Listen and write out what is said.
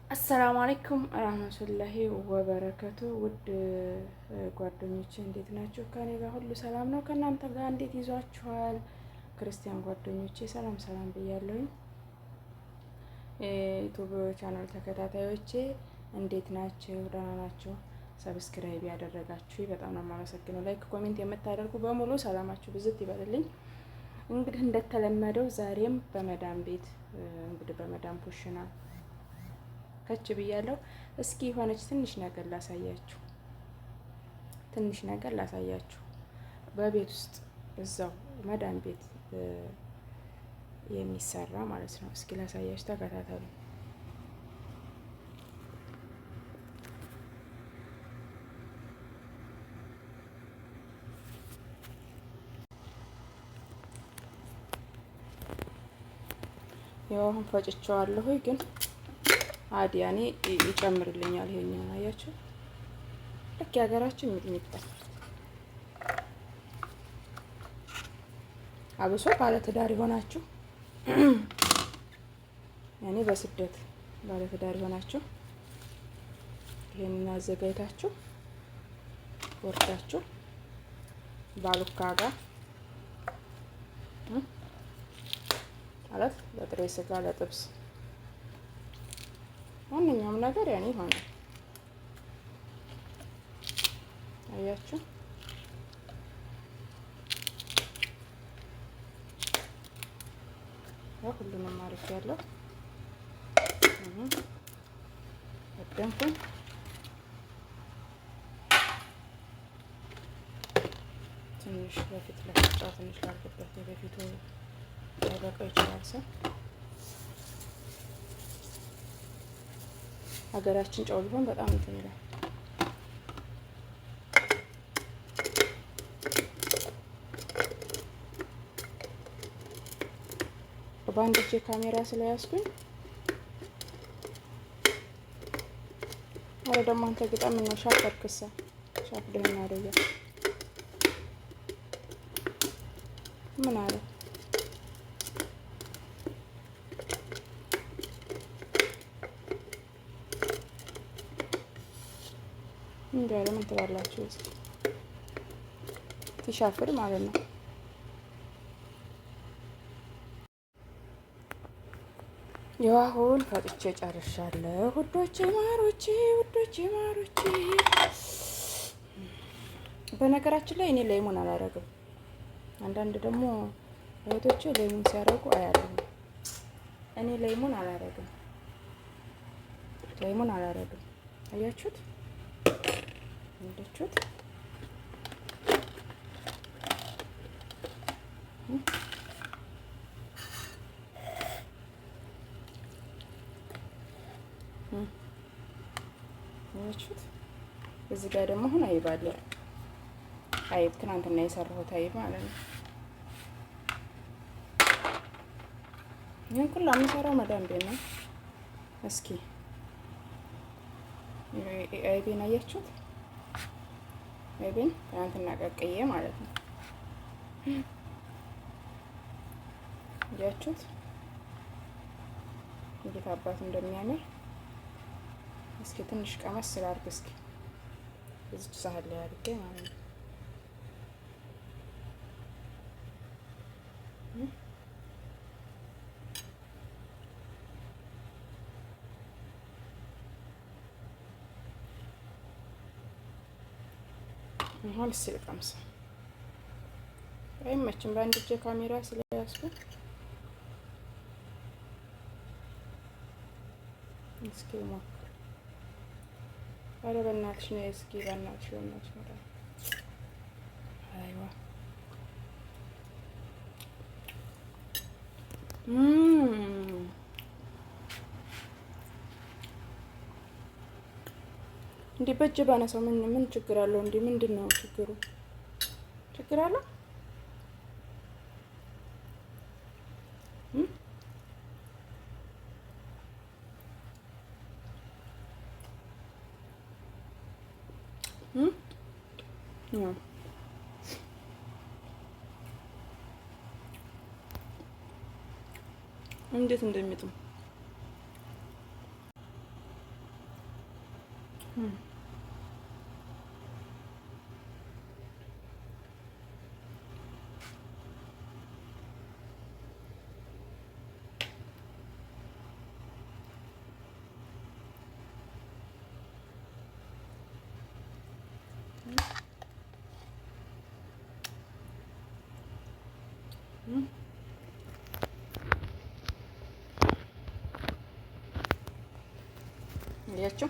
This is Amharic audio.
السلام عليكم ورحمة الله وبركاته። ውድ ጓደኞቼ እንዴት ናችሁ? ከኔ ጋር ሁሉ ሰላም ነው። ከእናንተ ጋር እንዴት ይዟችኋል? ክርስቲያን ጓደኞቼ ሰላም ሰላም ብያለሁኝ። YouTube channel ተከታታዮቼ እንዴት ናችሁ? ደህና ናችሁ? Subscribe ያደረጋችሁ በጣም ነው የማመሰግነው። Like፣ comment የምታደርጉ በሙሉ ሰላማችሁ ብዝት ይበልልኝ። እንግዲህ እንደተለመደው ዛሬም በመዳም ቤት እንግዲህ በመዳም ኩሽና ከች ብያለሁ። እስኪ የሆነች ትንሽ ነገር ላሳያችሁ፣ ትንሽ ነገር ላሳያችሁ። በቤት ውስጥ እዛው መዳም ቤት የሚሰራ ማለት ነው። እስኪ ላሳያችሁ፣ ተከታተሉ። ያው አሁን ፈጭቼዋለሁ ግን አዲያኔ ይጨምርልኛል። ይሄኛው አያችሁ፣ ልክ የሀገራችን ሚጥሚጣ አብሶ ባለትዳር የሆናችሁ ያኔ በስደት ባለትዳር የሆናችሁ ይሄንን አዘጋጅታችሁ ወርዳችሁ ባሉካ ጋር ማለት ለጥሬ ስጋ ለጥብስ ማንኛውም ነገር ያኔ ይሆናል። አያችሁ ያው ሁሉንም አድርጌያለሁ። ቀደምኩኝ። ትንሽ በፊት ለፍጫ ትንሽ ላድርግበት። የበፊቱ ሊያበቃው ይችላል ሰው ሀገራችን ጨው ቢሆን በጣም እንትን ይላል። በአንድ እጄ ካሜራ ስለያዝኩኝ፣ አረ ደግሞ አንተ ግጣም ነው ሻፈርክሳ ሻፍ ደህና አደያ ምን አለ እንዲያለ ምን ትላላችሁ? እስኪ ሲሻፍር ማለት ነው። ያው አሁን ፈጥቼ ጨርሻለሁ። ውዶቼ ማሮቼ፣ ውዶቼ ማሮቼ። በነገራችን ላይ እኔ ليمون አላረግም። አንዳንድ ደግሞ እህቶቼ ليمون ሲያደርጉ አያለሁ። እኔ ليمون አላረግም፣ ليمون አላረግም። አያችሁት? እንዳችሁት አያችሁት? እዚህ ጋር ደግሞ አሁን አይብ አለ። አይብ ትናንትና የሰራሁት አይብ ማለት ነው። ይህን ሁሉ የምሰራው መዳም ቤት ነው። እስኪ አይቤን አያችሁት? አይቤን ትናንትና ቀቅዬ ማለት ነው። አያችሁት እንዴት አባቱ እንደሚያምር። እስኪ ትንሽ ቀመስ ስላድርግ እስኪ እዚች ሳህን ላይ አድርጌ ማለት ነው። አሁን እስኪ ልቀምስ። አይመችም በአንድ እጄ ካሜራ ስለያዝኩ። እስኪ ሞክር። ኧረ በእናትሽ ነይ እስኪ በእናትሽ በእናትሽ አይዋ እንዲህ በእጅ ባነሳው ምን ምን ችግር አለው? እንዲህ ምንድን ነው ችግሩ? ችግር አለው? እንዴት እንደሚጥም። አያችሁ።